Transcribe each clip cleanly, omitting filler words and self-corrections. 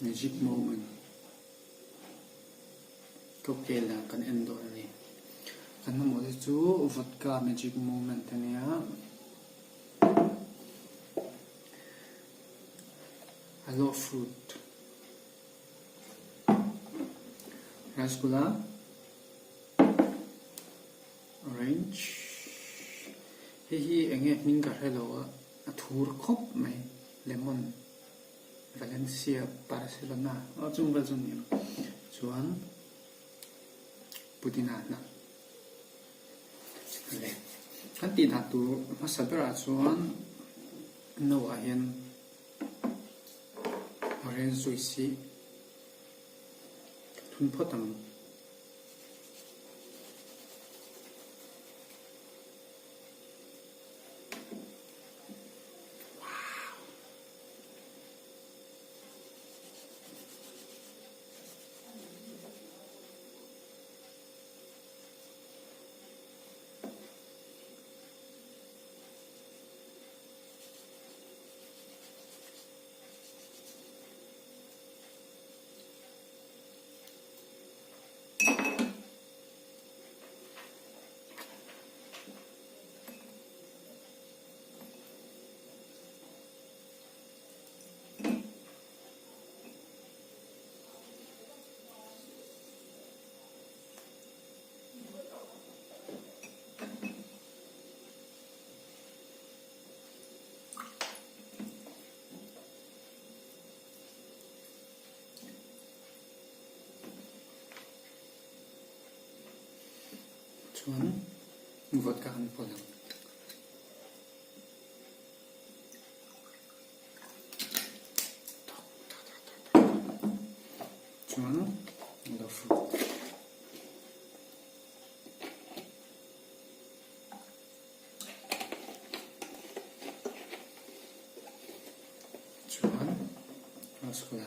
Magic Moment cocktail dan kan en dawn a ni. Kan mamawh te chu vodka Magic Moment a nia. Aloe fruit, rasgulla, orange, hei hi eng nge hming ka hre lo a, a thur khawp mai, lemon, Valencia, Barcelona aw chung vel chu a ni ang, chuan pudina hnah le kan tih dan tur hmasa berah chuan no ah hian orange juice hi ka thun phawt ang. Chuan vodka kan pawlh ang. Chuan alo fruit. Chuan rasgulla.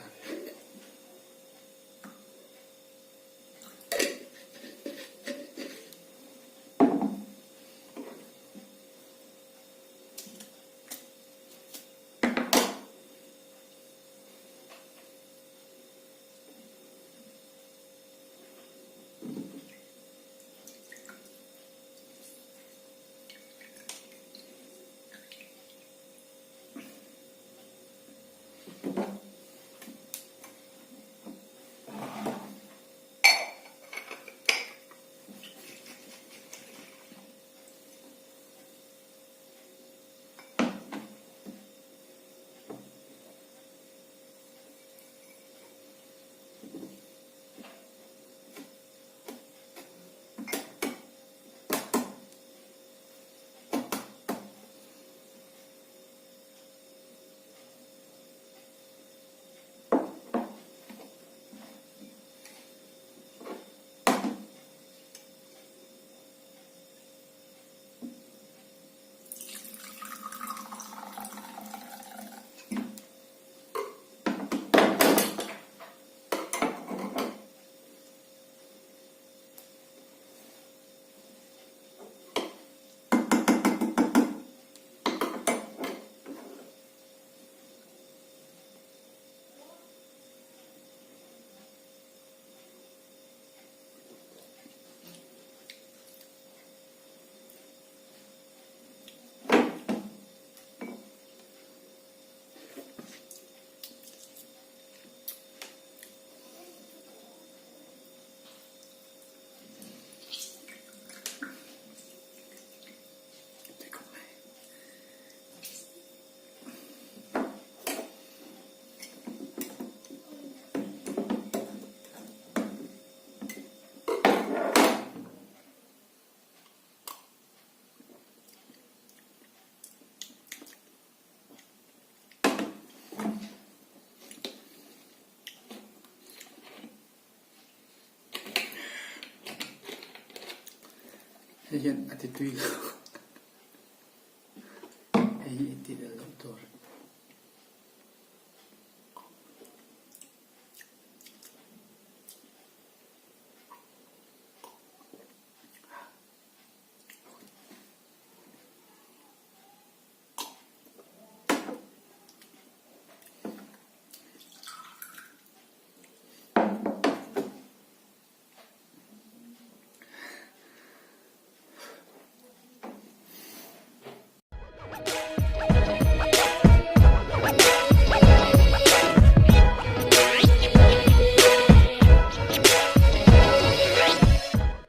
Hei hian a ti tui lo.